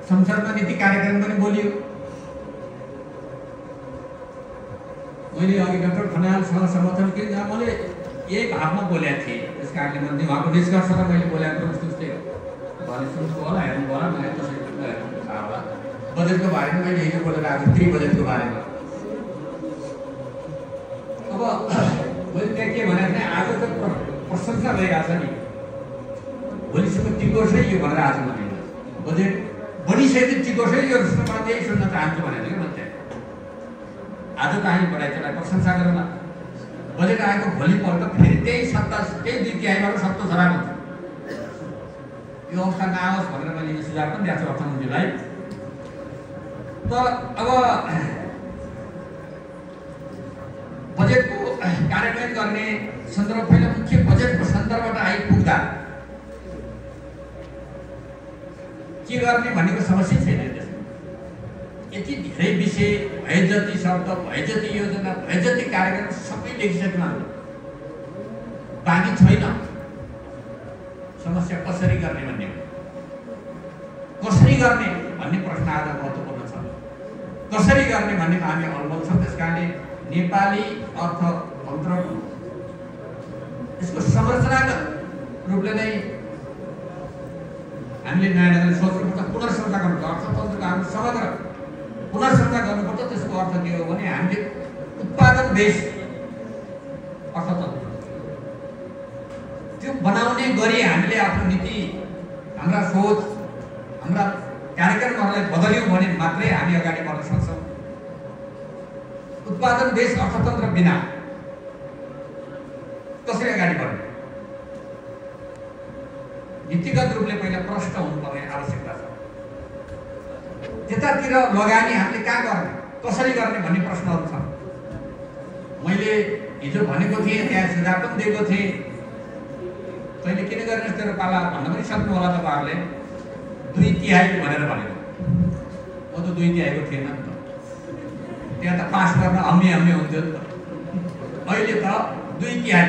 संसदमा नीति कार्यक्रम पनि बोलियो। मैले अघि डाक्टर खनालसँग समर्थन के मैले यही भावमा बोलेको थिएँ, त्यस कारणले मैले उहाँको निष्कर्ष त मैले बोलेको उस्तै हो भने सुन्नु होला, हेर्नु होला, मलाई त्यसरी थाहा होला। बजेटको बारेमा मैले हिजो बोलेर आएको थिएँ, बजेटको बारेमा। अब मैले त्यहाँ के भनेको थिएँ, आज त प्रशंसा भइरहेछ नि, भोलिसम्म टिकोस् है यो भनेर आज भने बजेट बनिसकेपछि टिकोस् है यो रुष्टमा त्यही सुन्न चाहन्छु भनेको थियो मैले। आज त हामी बढाइचलाई प्रशंसा गरौँला। बजेट आएको भोलिपल्ट फेरि त्यही सत्ता, त्यही 2 तिहाईबाट सत्ता खराब हुन्छ। यो अवस्था नआओस् भनेर मैले यो सुझाव पनि दिएको छु अर्थमन्त्रीलाई। त अब बजेटको कार्यान्वयन गर्ने सन्दर्भ पहिला मुख्य बजेटको सन्दर्भबाट आइपुग्दा के गर्ने भनेको समस्या छैन। यति धेरै विषय, भए जति शब्द, भए जति योजना, भए जति कार्यक्रम सबै लेखिसक्नु बाँकी छैन। समस्या कसरी गर्ने भन्ने हो। कसरी गर्ने भन्ने प्रश्न आज महत्त्वपूर्ण छ। कसरी गर्ने भन्नेमा हामी अलमल छौँ। त्यस कारणले नेपाली अर्थतन्त्रको यसको संरचनागत रूपले नै हामीले नयाँ सोच्नुपर्छ, पुनर्संरचना गर्नुपर्छ। अर्थतन्त्रको हाम्रो समग्र पुनर्संरचना गर्नुपर्छ। त्यसको अर्थ के हो भने हामीले उत्पादन बेस अर्थतन्त्र त्यो बनाउने गरी हामीले आफ्नो नीति, हाम्रा सोच, हाम्रा कार्यक्रमहरूलाई बदल्यौँ भने मात्रै हामी अगाडि बढ्न सक्छौँ। उत्पादन बेस अर्थतन्त्र बिना कसरी अगाडि बढ्ने? नीतिगत रूपले पहिला प्रष्ट हुनुपर्ने आवश्यकता छ। त्यतातिर लगानी हामीले कहाँ गर्ने, कसरी गर्ने भन्ने प्रश्नहरू छन्। मैले हिजो भनेको थिएँ, त्यहाँ सुझाव पनि दिएको थिएँ। तैँले किन गर्ने तेरो पाला भन्न पनि सक्नु होला तपाईँहरूले। 2 तिहाई भनेर भनेको, म त 2 तिहाईको थिएन नि त। त्यहाँ त पास गर्न हम्मे हुन्थ्यो नि त। अहिले त 2 तिहाई।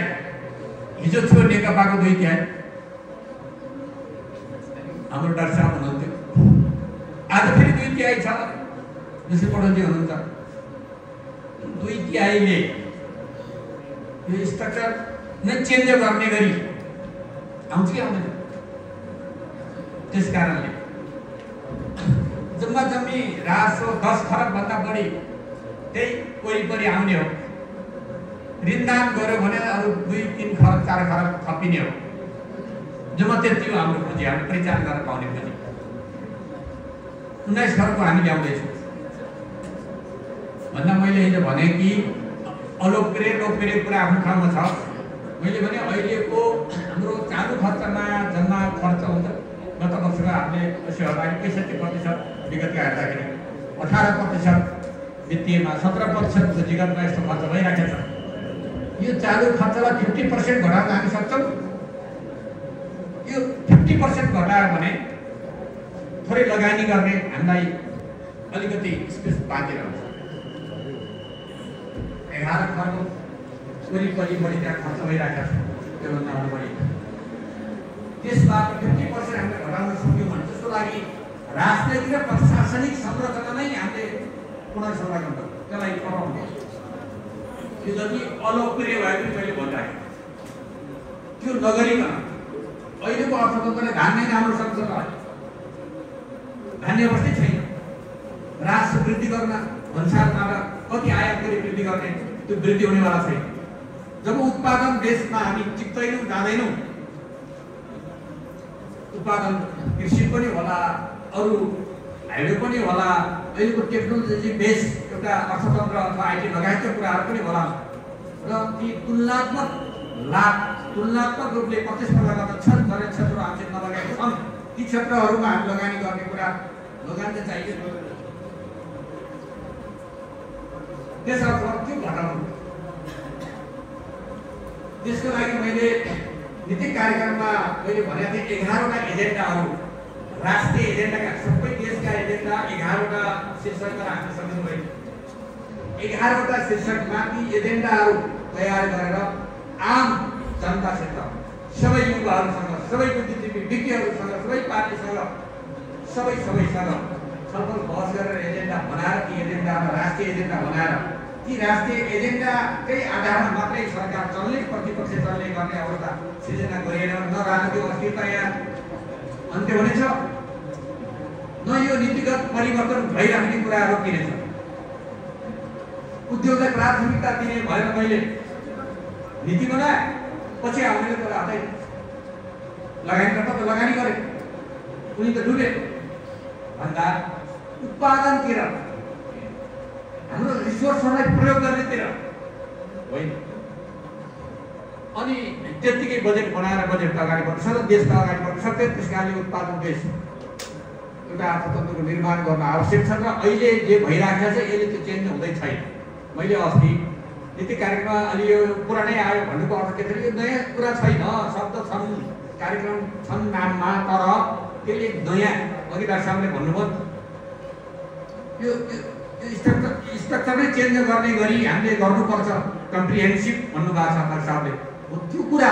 हिजो थियो नेकपाको 2 तिहाई, हाम्रो डाक्टर साहब हुनुहुन्थ्यो। आज फेरि 2 तिहाई छ, जसरी पढौजी हुनुहुन्छ। 2 तिहाईले यो स्ट्रक्चर नै चेन्ज गर्ने गरी आउँछ कि आउँदैन? त्यस कारणले जम्मा जम्मी राजस्व 10 खरबभन्दा बढी त्यही वरिपरि आउने हो। ऋणदान गऱ्यो भने अरू 2-3 खरब 4 खरब थपिने हो। जम्मा त्यति हो हाम्रो पुँजी, हामीले परिचालन गरेर पाउने पुँजी। 19 खरबको हामी ल्याउँदैछौँ भन्दा मैले हिजो भने कि अलोकप्रिय लोकप्रिय कुरा आफ्नो ठाउँमा छ। मैले भने अहिलेको हाम्रो चालु खर्चमा जम्मा खर्च हुन्छ गत वर्षको हामीले सहभागी 65% विगतका हेर्दाखेरि 18% वित्तीयमा 17% पुँजीगतमा यस्तो खर्च भइरहेको छ। यो चालु खर्चलाई 50% घटाउन हामी सक्छौँ। यो 50% घटायो भने थोरै लगानी गर्ने हामीलाई अलिकति स्पेस बाँकी रहन्छ। 11 खरब वरिपरि बढी त्यहाँ खर्च भइरहेको छ, त्योभन्दा बढी। त्यसबाट 50% हामीले घटाउन सक्यौँ भने त्यसको लागि राजनैतिक र प्रशासनिक संरचना नै हामीले पुनर्संरचना गर्नुपर्छ। त्यसलाई पठाउनु यो जति अलोकप्रिय भयो पनि मैले भनिरहेको त्यो नगरिकन अहिलेको अर्थतन्त्रले धान्ने राम्रो सक्छ र धान्ने अवस्थै छैन। राजस्व वृद्धि गर्न भन्सारमा कति आयात गरी वृद्धि गर्ने, त्यो वृद्धि हुनेवाला छैन। जब उत्पादन बेसमा हामी टिक्दैनौँ, जाँदैनौँ, उत्पादन कृषि पनि होला, अरू हाइवे पनि होला, अहिलेको टेक्नोलोजी बेस एउटा अर्थतन्त्र अथवा आइटी लगायतका कुराहरू पनि होला र ती तुलनात्मक लाभ तुलनात्मक रूपले प्रतिस्पर्धा गर्न छन् भने क्षेत्र हामीले नलगाएका छन्। ती क्षेत्रहरूमा हामी लगानी गर्ने कुरा लगानी चाहियो। त्यसर्थ त्यो घटाउनु। त्यसको लागि मैले नीति कार्यक्रममा मैले भनेको थिएँ 11वटा एजेन्डाहरू, राष्ट्रिय एजेन्डाका सबै देशका एजेन्डा 11वटा शीर्षकमा राख्न सक्नु भयो। 11वटा शीर्षकमा ती एजेन्डाहरू तयार गरेर आम जनतासित, सबै युवाहरूसँग, सबै बुद्धिजीवी व्यक्तिहरूसँग, सबै पार्टीसँग सबैसँग छलफल बहस गरेर एजेन्डा बनाएर ती एजेन्डामा राष्ट्रिय एजेन्डा बनाएर ती राष्ट्रिय एजेन्डाकै आधारमा मात्रै सरकार चल्ने प्रतिपक्ष चल्ने गर्ने अवस्था सिर्जना गरिएन न राजनीतिक अस्थिरता यहाँ अन्त्य हुनेछ न यो नीतिगत परिवर्तन भइराख्ने कुरा रोकिनेछ। उद्योगलाई प्राथमिकता दिने भएर मैले नीति बनाए पछि आउनेले त हातै लगानीकर्ता त लगानी गरे उनी त डुबे भन्दा उत्पादनतिर हाम्रो रिसोर्सहरूलाई प्रयोग गर्नेतिर होइन। अनि त्यतिकै बजेट बनाएर बजेट अगाडि बढ्छ र देशका अगाडि बढ्छ त्यस कारणले उत्पादन देश एउटा अर्थतन्त्रको निर्माण गर्न आवश्यक छ र अहिले जे भइराखेको छ यसले त्यो चेन्ज हुँदै छैन। मैले अस्ति नीति कार्यक्रममा अलि यो पुरानै आयो भन्नुको अर्थ के थियो, यो नयाँ कुरा छैन, शब्द छन् कार्यक्रम छन् नाममा, तर त्यसले नयाँ अघि डाक्टर साहबले भन्नुभयो यो स्ट्रक्चरै चेन्ज गर्ने गरी हामीले गर्नुपर्छ कम्प्रिहेन्सिभ भन्नुभएको छ डाक्टर साहबले। त्यो कुरा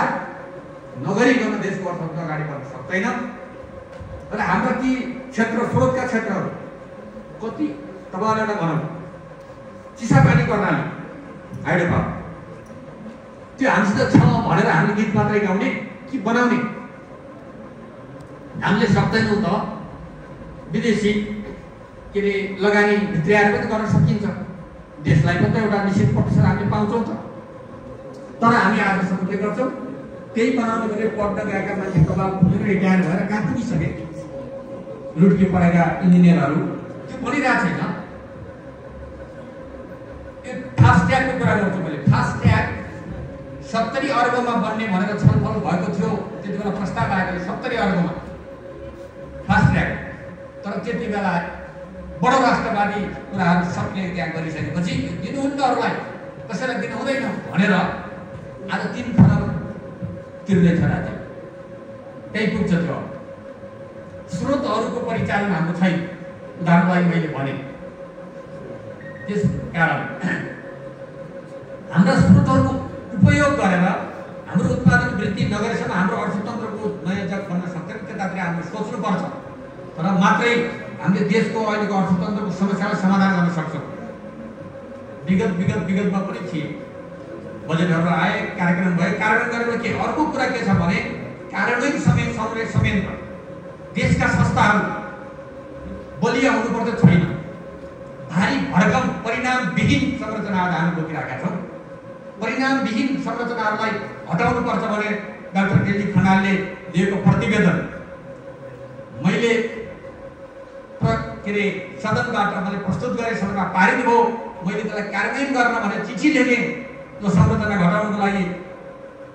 नगरिकन देशको अर्थतन्त्र अगाडि बढ्न सक्दैन र हाम्रा ती क्षेत्र स्रोतका क्षेत्रहरू कति तपाईँलाई एउटा भनौँ चिसापानी कर्णाली हाइड्रो पावर त्यो हामीसित छ भनेर हामीले गीत मात्रै गाउने कि बनाउने हामीले सक्दैनौँ त। विदेशी के अरे लगानी भित्र्याएर पनि गर्न सकिन्छ, देशलाई पनि त एउटा निश्चित प्रतिशत हामीले पाउँछौँ त। तर हामी आजसम्म के गर्छौँ त्यही बनाउनु भने पढ्न गएका मान्छे कपाल फुलेर रिटायर भएर कहाँ पुगिसके लुट्की पढेका इन्जिनियरहरू त्यो बनिरहेको छैन। यो फास्ट ट्यागको कुरा गर्छु मैले। फास्ट ट्याग 70 अर्बमा बन्ने भनेर छलफल भएको थियो, त्यति बेला प्रस्ताव आएको 70 अर्बमा फास्ट ट्याग। तर त्यति बेला बडो राष्ट्रवादी कुराहरू सक्ने त्याग गरिसकेपछि दिनुहुन्न अरूलाई, कसैलाई दिनु हुँदैन भनेर आज 3 खरब तिर्दैछ राज्य। त्यही पुग्छ त्यो स्रोतहरूको परिचालन हाम्रो छैन। उदाहरणलाई मैले भने त्यस कारण हाम्रा स्रोतहरूको उपयोग गरेर हाम्रो उत्पादन वृद्धि नगरेसम्म हाम्रो अर्थतन्त्रको नयाँ जग बन्न सक्दैन। त्यतातिर हामीले सोच्नुपर्छ, तर मात्रै हामीले देशको अहिलेको अर्थतन्त्रको समस्यालाई समाधान गर्न सक्छौँ। विगतमा पनि थिए, बजेटहरू आए, कार्यक्रम भए, कार्यान्वयन गरेर के अर्को कुरा के छ भने कार्यान्वयन समेत देशका संस्थाहरू बलिया हुनुपर्छ छैन। भारी भरकम परिणामविहीन संरचनाहरू हामी बोकिरहेका छौँ। परिणामविहीन संरचनाहरूलाई हटाउनुपर्छ भने डाक्टर केजी खनालले दिएको प्रतिवेदन मैले के अरे सदनबाट मैले प्रस्तुत गरेँ, सदनमा पारित भयो। मैले त्यसलाई कार्यान्वयन गर्न भनेर चिठी लेखेँ, त्यो संरचना घटाउनको लागि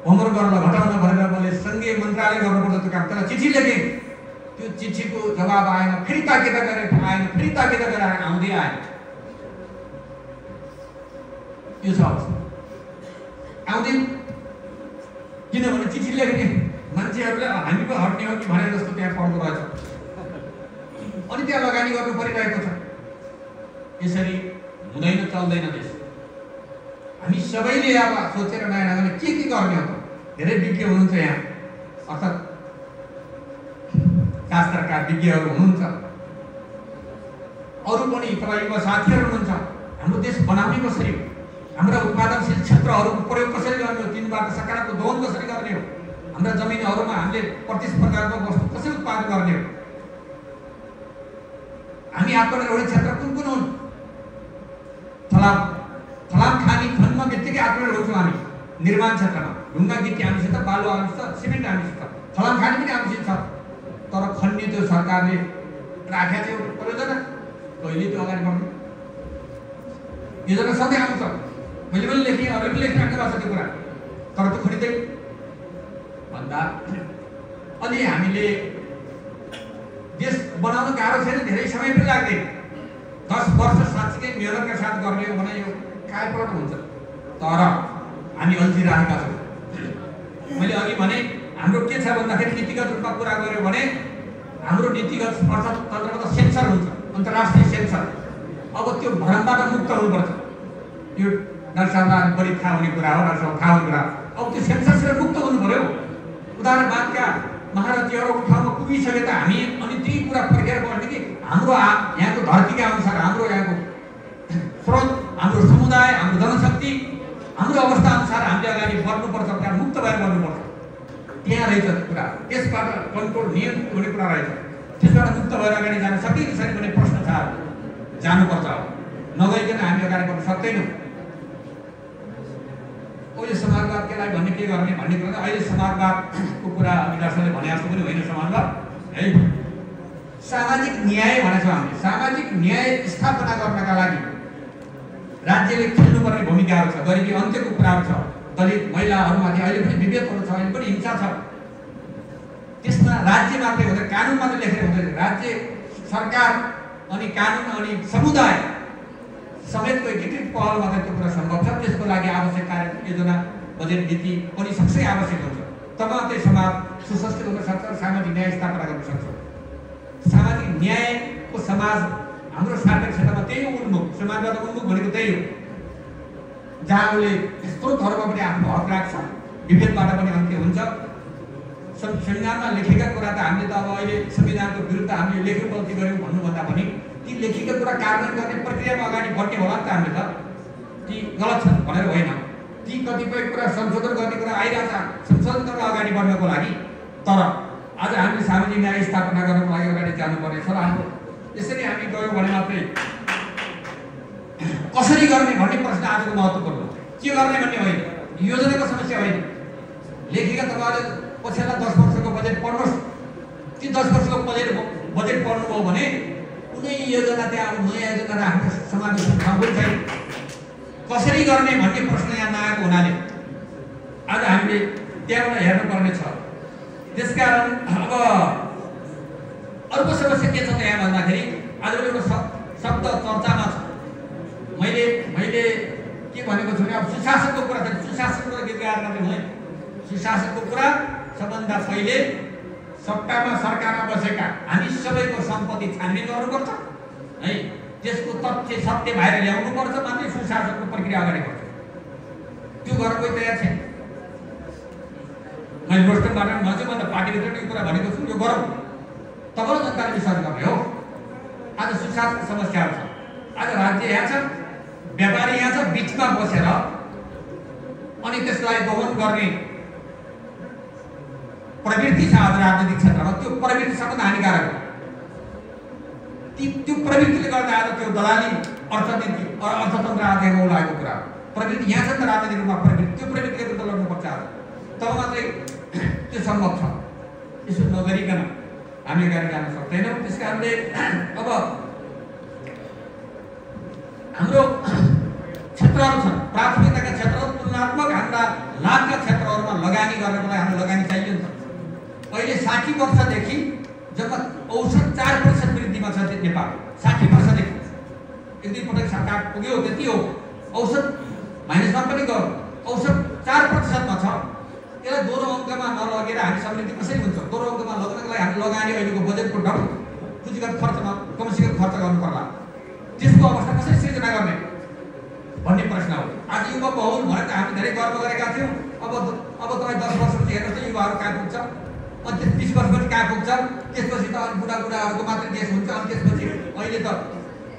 होमवर्क गर्न घटाउन भनेर मैले सङ्घीय मन्त्रालय गर्नुपर्छ त्यो काम, त्यसलाई चिठी लेखेँ। त्यो चिठीको जवाब आएन, फेरि ताकेता गरेर आएन, फेरि ताकेता गरेर आउँदै आएन। यो छ आउँदै, किनभने चिठी लेख्ने मान्छेहरूले हामी पो हट्ने हो कि भने जस्तो त्यहाँ पढ्दो रहेछ। अनि त्यहाँ लगानी गर्नु परिरहेको छ। यसरी हुँदैन, चल्दैन देश। हामी सबैले अब सोचेर नयाँ नगर्ने के गर्ने हो त? धेरै विज्ञ हुनुहुन्छ यहाँ, अर्थात् शास्त्रकार विज्ञहरू हुनुहुन्छ, अरू पनि तपाईँको साथीहरू हुनुहुन्छ। हाम्रो देश बनाउने कसरी हो, हाम्रा उत्पादनशील क्षेत्रहरूको प्रयोग कसरी गर्ने हो, तिनबाट सकारात्मक दोहन कसरी गर्ने हो, हाम्रा जमिनहरूमा हामीले प्रतिस्पर्धात्मक वस्तु कसरी उत्पादन गर्ने हो, हामी आत्मनिर्भर क्षेत्र कुन कुन हुन्? फलाम खानी खण्डमा बित्तिकै आत्मनिर्भर छौँ हामी। निर्माण क्षेत्रमा ढुङ्गा गिटी हामीसित, बालु हामीसित, सिमेन्ट हामीसित, फलाम खानी पनि हामीसित छ। तर खन्ने त्यो सरकारले राखेको थियो परियोजना, कहिले त्यो अगाडि बढ्नु? योजना सधैँ आउँछ, मैले पनि लेखेँ, अरूले पनि लेखिराख्नु भएको छ त्यो कुरा, तर त्यो खनिँदै भन्दा अनि हामीले देश बनाउन गाह्रो छैन, धेरै समय पनि लाग्दैन। 10 वर्ष साँच्चीकै मेहनतका साथ गर्ने हो भने यो कायपलट हुन्छ। तर हामी अल्झिरहेका छौँ। मैले अघि भने हाम्रो के छ भन्दाखेरि नीतिगत रूपमा कुरा गर्यो भने हाम्रो नीतिगत अर्थतन्त्रको त सेन्सर हुन्छ, अन्तर्राष्ट्रिय सेन्सर। अब त्यो भ्रमबाट मुक्त हुनुपर्छ। यो डाक्टर साहबलाई बढी थाहा हुने कुरा हो, डाक्टर साहब थाहा हुने कुरा। अब त्यो सेन्सरबाट मुक्त हुनु पऱ्यो। उदाहरण बादका महारथीहरू ठाउँमा पुगिसके त हामी अनि त्यही कुरा फर्केर बढ्ने हाम्रो यहाँको धरतीका अनुसार हाम्रो यहाँको स्रोत, हाम्रो समुदाय, हाम्रो जनशक्ति, हाम्रो अवस्था अनुसार हामीले अगाडि बढ्नुपर्छ, त्यहाँ मुक्त भएर बढ्नुपर्छ। त्यहाँ रहेछ कुरा, त्यसबाट कन्ट्रोल नियन्त्रण हुने कुरा रहेछ। त्यसबाट मुक्त भएर अगाडि जान सकिन्छ छैन भन्ने प्रश्न छ। जानुपर्छ, नगइकन हामी अगाडि बढ्न सक्दैनौँ। यो समाजवाद केलाई भन्ने के गर्ने भन्ने कुरा अहिले समाजवादको कुरा विकासले भने जस्तो पनि होइन। समाजवाद है सामाजिक न्याय भनेको छ। हामीले सामाजिक न्याय स्थापना गर्नका लागि राज्यले खेल्नुपर्ने भूमिकाहरू छ। गरिबी अन्त्यको कुराहरू छ। दलित महिलाहरूमाथि अहिले पनि विभेदहरू छ, अहिले पनि हिंसा छ। त्यसमा राज्य मात्रै हुँदैन, कानुन मात्रै लेखेर हुँदैन। राज्य, सरकार अनि कानुन अनि समुदाय समेतको एकीकृत पहल मात्रै त्यो कुरा सम्भव छ। त्यसको लागि आवश्यक कार्ययोजना, बजेट नीति पनि सँगसँगै आवश्यक हुन्छ। तब मात्रै समाज सुसंस्कृत हुन सक्छ, सामाजिक न्याय स्थापना गर्न सक्छ। सामाजिक न्यायको समाज हाम्रो सार्वजनिक क्षेत्रमा त्यही हो। उन्मुख समाजवाद उन्मुख भनेको त्यही हो, जहाँ उसले स्रोतहरूमा पनि आफ्नो हक राख्छ, विभेदबाट पनि अन्त्य हुन्छ। संविधानमा लेखेका कुरा त हामीले त अब अहिले संविधानको विरुद्ध हामीले लेख्यौँ गल्ती गऱ्यौँ भन्नुभन्दा पनि ती लेखेका कुरा कार्यान्वयन गर्ने प्रक्रियामा अगाडि बढ्ने होला नि त। हामीले त ती गलत छन् भनेर होइन, ती कतिपय कुरा संशोधन गर्ने कुरा आइरहेछ, संशोधन गरेर अगाडि बढ्नको लागि। तर आज हामीले सामाजिक न्याय स्थापना गर्नको लागि अगाडि जानुपर्ने छ। हाम्रो यसरी हामी गयौँ भने मात्रै कसरी गर्ने भन्ने प्रश्न आजको महत्त्वपूर्ण हो। के गर्ने भन्ने होइन, योजनाको समस्या होइन। लेखेका तपाईँले पछिल्ला 10 वर्षको बजेट पढ्नुहोस्। ती 10 वर्षको बजेट पढ्नुभयो भने कुनै योजना त्यहाँ अब नयाँ योजना राख्ने समावेश ठाउँ पनि छैन। कसरी गर्ने भन्ने प्रश्न यहाँ नआएको हुनाले आज हामीले त्यहाँबाट हेर्नुपर्ने छ। त्यसकारण अब अर्को समस्या के छ त यहाँ भन्दाखेरि आजको एउटा शब्द चर्चामा छ। मैले के भनेको छु भने अब सुशासनको कुरा छ। सुशासनको गीत गाएर मात्रै हुँदैन। सुशासनको कुरा सबभन्दा पहिले सत्तामा सरकारमा बसेका हामी सबैको सम्पत्ति छानबिन गर्नुपर्छ है। त्यसको तथ्य सत्य बाहिर ल्याउनुपर्छ, मात्रै सुशासनको प्रक्रिया अगाडि बढ्छ। त्यो गर्न कोही तयार छैन। मैले रोस्टरबाट म पार्टीभित्र यो कुरा भनेको छु, यो गरौँ तब जनताले विश्वास गर्ने हो। आज सुशासनको समस्याहरू छ। आज राज्य यहाँ छ, व्यापारी यहाँ छ, बिचमा बसेर अनि त्यसलाई दोहन गर्ने प्रवृत्ति छ आज राजनीतिक क्षेत्रमा। त्यो प्रवृत्ति सबभन्दा हानिकारक हो। त्यो प्रवृत्तिले गर्दा आज त्यो दलाली अर्थनीति अर्थतन्त्र आदिमा लागेको कुरा प्रवृत्ति यहाँ छ नि त। राजनीतिक रूपमा प्रवृत्ति, त्यो प्रवृत्तिले विरुद्ध लड्नुपर्छ आज, तब मात्रै त्यो सम्भव छ। यसो नगरिकन हामी अगाडि जान सक्दैनौँ। त्यस कारणले अब हाम्रो क्षेत्रहरू छन्, प्राथमिकताका क्षेत्रहरू तुलनात्मक हाम्रा लाभका क्षेत्रहरूमा लगानी गर्नको लागि हाम्रो लगानी चाहियो नि त। अहिले 60 वर्षदेखि जब औसत 4% वृद्धिमा छ नेपाल। 60 वर्षदेखि एक दुई पटक सरकार पुग्यो त्यति हो। औसत माइनसमा पनि गयो, औसत 4%मा छ। यसलाई दोहोरो अङ्कमा नलगेर हामी समृद्धि कसरी हुन्छ? दोहोरो अङ्कमा लग्नको लागि हामी लगानी अहिलेको बजेटको डबल पुँजीगत खर्चमा कमर्सियल खर्च गर्नु पर्ला। त्यसको अवस्था कसरी सिर्जना गर्ने भन्ने प्रश्न हो। आज युवा बहुल भनेर हामी धेरै गर्व गरेका थियौँ। अब तपाईँ 10 वर्षपछि हेर्नुहोस् त युवाहरू कहाँ पुग्छ, अनि 30 वर्षपछि कहाँ पुग्छ, त्यसपछि त अनि बुढाबुढाहरूको मात्रै देश हुन्छ। अनि त्यसपछि अहिले त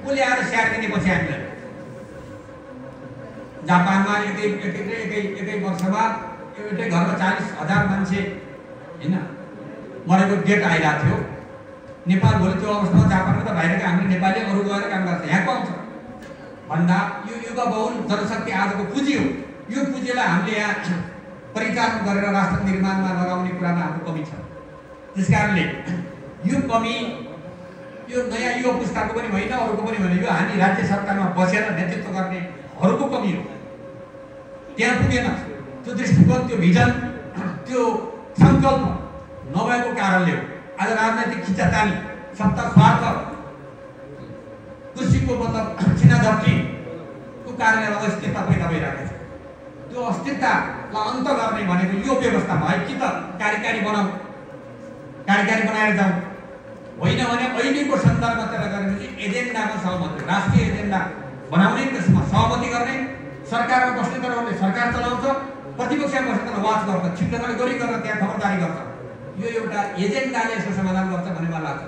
कसले आएर स्याहार दिनेपछि हामीलाई जापानमा एकै वर्षमा एउटै घरमा 40,000 मान्छे होइन मरेको डेट आइरहेको थियो। नेपाल भोलि त्यो अवस्थामा जापानमा त बाहिरका हामीले नेपाली अरू गएर काम गर्छ, यहाँको आउँछ भन्दा यो युवा बहुल जनशक्ति आजको पुँजी हो। यो पुँजीलाई हामीले यहाँ परिचालन गरेर राष्ट्र निर्माणमा लगाउने कुरामा हाम्रो कमी छ। त्यसकारणले यो कमी यो नयाँ युवा पुस्ताको पनि होइन, अरूको पनि होइन, यो हामी राज्य सरकारमा बसेर नेतृत्व गर्नेहरूको कमी हो। त्यहाँ पुगेन त्यो दृष्टिकोण, त्यो भिजन, त्यो सङ्कल्प नभएको कारणले हो। आज राजनैतिक खिचातानी, सत्ता स्वार्थ, कुर्सीको मतलब छिनाझप्टीको कारणले अस्थिरता पैदा भइरहेको छ। त्यो अस्थिरतालाई अन्त गर्ने भनेको यो व्यवस्थामा है कि त कार्यकारी बनाऊ, कार्यकारी बनाएर जाउँ, होइन भने अहिलेको सन्दर्भमा त्यसलाई गर्ने एजेन्डामा सहमति, राष्ट्रिय एजेन्डा बनाउने, त्यसमा सहमति गर्ने, सरकारमा बस्ने तरले सरकार चलाउँछ, प्रतिपक्षमा बस्ने तर वाच गर्छ, छिट्टै गरी गरेर त्यहाँ खबरदारी गर्छ। यो एउटा एजेन्डाले यसो समाधान गर्छ भन्ने मलाई लाग्छ।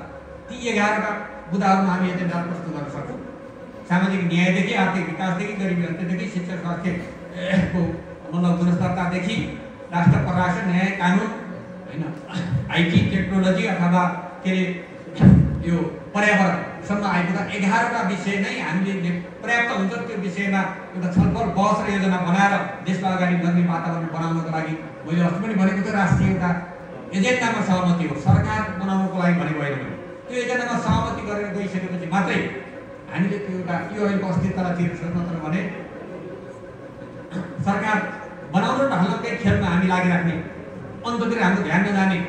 ती 11 वटा बुदाहरूमा हामी एजेन्डाहरू प्रस्तुत गर्न सक्छौँ। सामाजिक न्यायदेखि आर्थिक विकासदेखि गरिबी अन्त्यदेखि शिक्षा स्वास्थ्यको मतलब गुणस्तरतादेखि राष्ट्र प्रशासन न्याय कानुन होइन आइटी टेक्नोलोजी अथवा के अरे यो पर्यावरणसम्म आइपुग्दा 11वटा विषय नै हामीले पर्याप्त हुन्छ त्यो विषयमा एउटा छलफल बहस र योजना बनाएर देशलाई अगाडि बढ्ने वातावरण बनाउनको लागि मैले अस्ति पनि भनेको थिएँ राष्ट्रिय एउटा एजेन्डामा सहमति हो, सरकार बनाउनको लागि भनेको होइन। त्यो एजेन्डामा सहमति गरेर गइसकेपछि मात्रै हामीले त्यो एउटा यो अहिलेको अस्तित्वलाई चिर्न सक्छौँ। तर भने सरकार बनाउन ढल्कै खेलमा हामी लागिराख्ने अन्ततिर हाम्रो ध्यान नजाने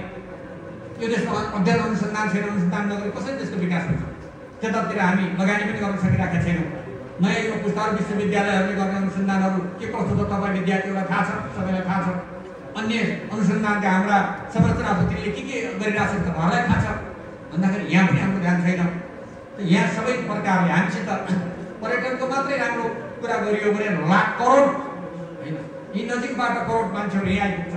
यो देशमा अध्ययन अनुसन्धान छैन, अनुसन्धान नगरी कसरी देशको विकास हुन्छ त्यतातिर हामी लगानी पनि गर्न सकिरहेका छैनौँ। नयाँ यो पुस्ताहरू विश्वविद्यालयहरूले गर्ने अनुसन्धानहरू के कस्तो छ तपाईँ विद्यार्थीहरूलाई थाहा छ, सबैलाई थाहा छ। अन्य अनुसन्धानका हाम्रा संरचनापतिले के गरिरहेको छ तपाईँहरूलाई थाहा छ भन्दाखेरि यहाँ पनि हाम्रो ध्यान छैन। यहाँ सबै प्रकारले हामीसित पर्यटनको मात्रै राम्रो कुरा गरियो भने लाख करोड होइन यी नजिकबाट करोड मान्छेहरू यहाँ आइपुग्छ।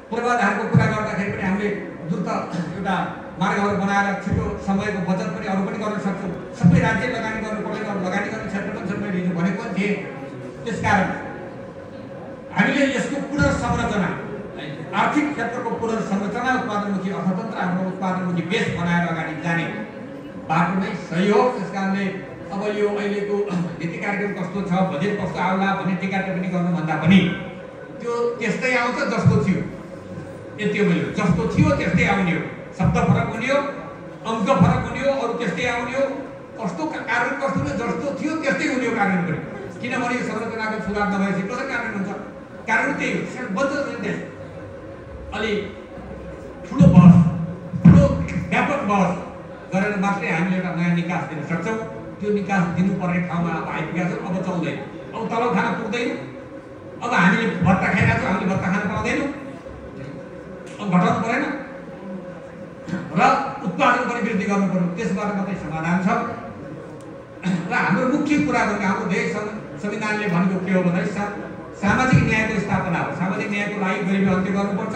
पूर्वाधारको कुरा गर्दाखेरि पनि हामीले द्रुत एउटा मार्गहरू बनाएर छिटो समयको बचत पनि अरू पनि गर्न सक्छौँ। सबै राज्य लगानी गर्नु पर्दैन, अरू लगानी गर्ने क्षेत्र पनि छ मैले हिजो भनेको पनि थिएँ। त्यसकारण हामीले यसको पुनर्संरचना आर्थिक क्षेत्रको पुनर्संरचना उत्पादनमुखी अर्थतन्त्र हाम्रो उत्पादनमुखी बेस बनाएर अगाडि जाने बाटो नै सही हो। त्यसकारणले अब यो अहिलेको नीति कार्यक्रम कस्तो छ, बजेट कस्तो आउला भन्ने टीका टिप्पणी गर्नुभन्दा पनि त्यो त्यस्तै आउँछ जस्तो थियो, यति हो मैले जस्तो थियो त्यस्तै आउने हो। शब्द फरक हुने हो, अङ्क फरक हुने हो, अरू त्यस्तै आउने हो। कस्तो कारण कस्तो जस्तो थियो त्यस्तै हुने हो कार्यान्वयन पनि। किनभने यो संरचनाको सुधार नभएपछि कसरी कार्यान्वयन हुन्छ? कारण त्यही हो, बन्छ देश अलि ठुलो बहस, ठुलो व्यापक बहस गरेर मात्रै हामीले एउटा नयाँ निकास दिन सक्छौँ। त्यो निकास दिनुपर्ने ठाउँमा अब आइपुगेका छौँ। अब चल्दैन, अब तलब खान पुग्दैन। अब हामीले भत्ता खाइरहेका छौँ, हामीले भत्ता खान पाउँदैनौँ। अब घटाउनु परेन र उत्पादन पनि वृद्धि गर्नु पर्यो, त्यसबाट मात्रै समाधान छ। र हाम्रो मुख्य कुरा भनेको हाम्रो देश संविधानले भनेको के हो भन्दाखेरि सामाजिक न्यायको स्थापना हो। सामाजिक न्यायको लागि गरिबी अन्त्य गर्नुपर्छ,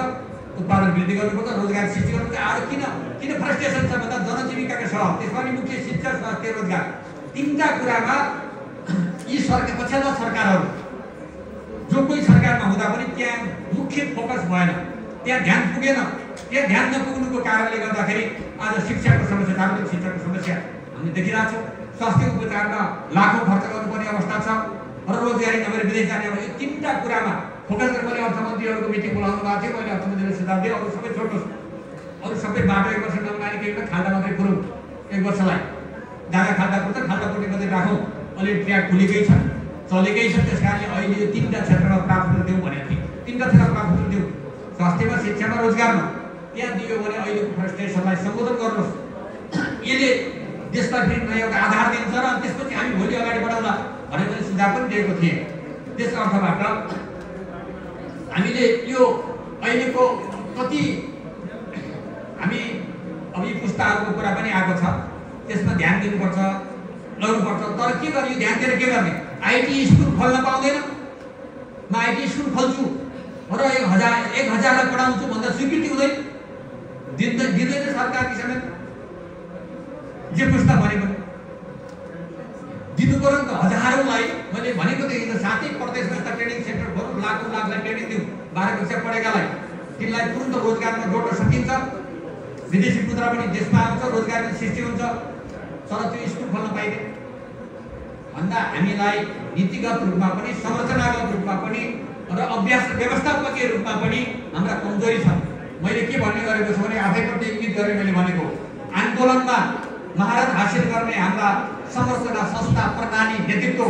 उत्पादन वृद्धि गर्नुपर्छ, रोजगार सृष्टि गर्नुपर्छ। अरू किन फ्रस्ट्रेसन छ भन्दा जनजीविकाका सवाल, त्यसमा पनि मुख्य शिक्षा, स्वास्थ्य, रोजगार, तीनटा कुरामा यी पछिल्ला सरकारहरू जो कोही सरकारमा हुँदा पनि त्यहाँ मुख्य फोकस भएन, त्यहाँ ध्यान पुगेन। त्यहाँ ध्यान नपुग्नुको कारणले गर्दाखेरि आज शिक्षाको समस्या, सार्वजनिक शिक्षाको समस्या हामीले देखिरहेछौँ। स्वास्थ्य उपचारमा लाखौँ खर्च गर्नुपर्ने अवस्था छ र रोजगारी नभएर विदेश जाने। अब यो तीनटा कुरामा फोकस गरेर मैले अर्थमन्त्रीहरूको मिटिङ बोलाउनु भएको थियो। मैले अर्थमन्त्रीले सुझाव दिएँ अरू सबै छोड्नुहोस्, अरू सबै बाटो 1 वर्ष नबनाने केही पनि खाल्डा मात्रै पुरौँ। 1 वर्षलाई जग्गा खाल्डा पुर्छ, खाल्डा पुर्ने मात्रै राखौँ। अलि ट्र्याक खुलेकै छ, चलेकै छ। त्यस कारणले अहिले यो तीनटा क्षेत्रमा प्राथमिकता दिउँ भनेको थिएँ। तीनटा क्षेत्रमा प्राथमिकता दिउँ, स्वास्थ्यमा, शिक्षामा, रोजगारमा। त्यहाँ दियो भने अहिलेको फ्रस्ट्रेसनलाई सम्बोधन गर्नुहोस्। यसले देशलाई फेरि नयाँ एउटा आधार दिन्छ र त्यसपछि हामी भोलि अगाडि बढाउँला भनेर मैले सुझाव पनि दिएको थिएँ। त्यस अर्थबाट हामीले यो अहिलेको कति हामी अब यी पुस्ताहरूको कुरा पनि आएको छ, त्यसमा ध्यान दिनुपर्छ, लगाउनुपर्छ। तर के गर्ने, ध्यान दिएर के गर्ने? आइटी स्कुल खोल्न पाउँदैन। म आइटी स्कुल खोल्छु र 1000लाई पढाउँछु भन्दा स्वीकृति हुँदैन, दिँदैन सरकारले समेत। जे पुस्ता भनेको दिनु पर्यो नि त हजारौँलाई। मैले भनेको थिएँ हिजो 7 प्रदेशमा यस्ता ट्रेनिङ सेन्टर खोलौँ, लाखौँलाई ट्रेनिङ दिउँ। 12 कक्षा पढेकालाई तिनलाई तुरन्त रोजगारमा जोड्न सकिन्छ। विदेशी मुद्रा पनि देशमा आउँछ, रोजगार पनि सृष्टि हुन्छ। तर त्यो स्कुल खोल्न पाइँदैन भन्दा हामीलाई नीतिगत रूपमा पनि, संरचनागत रूपमा पनि र अभ्यास व्यवस्थापकीय रूपमा पनि हाम्रा कमजोरी छन्। मैले के भन्ने गरेको छु भने आफैप्रति इङ्गित गरेर मैले भनेको आन्दोलनमा महारत हासिल गर्ने हाम्रा संरचना, संस्था, प्रणाली, नेतृत्व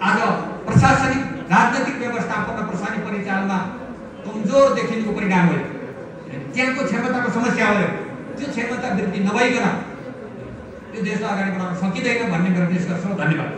आज प्रशासनिक, राजनैतिक व्यवस्थापन र प्रशासनिक परिचालनमा कमजोर देखिनुको परिणाम हो। त्यहाँको क्षमताको समस्या हो। त्यो क्षमता वृद्धि नभइकन यो देशलाई अगाडि बढाउन सकिँदैन भन्ने मेरो निष्कर्ष हो। धन्यवाद।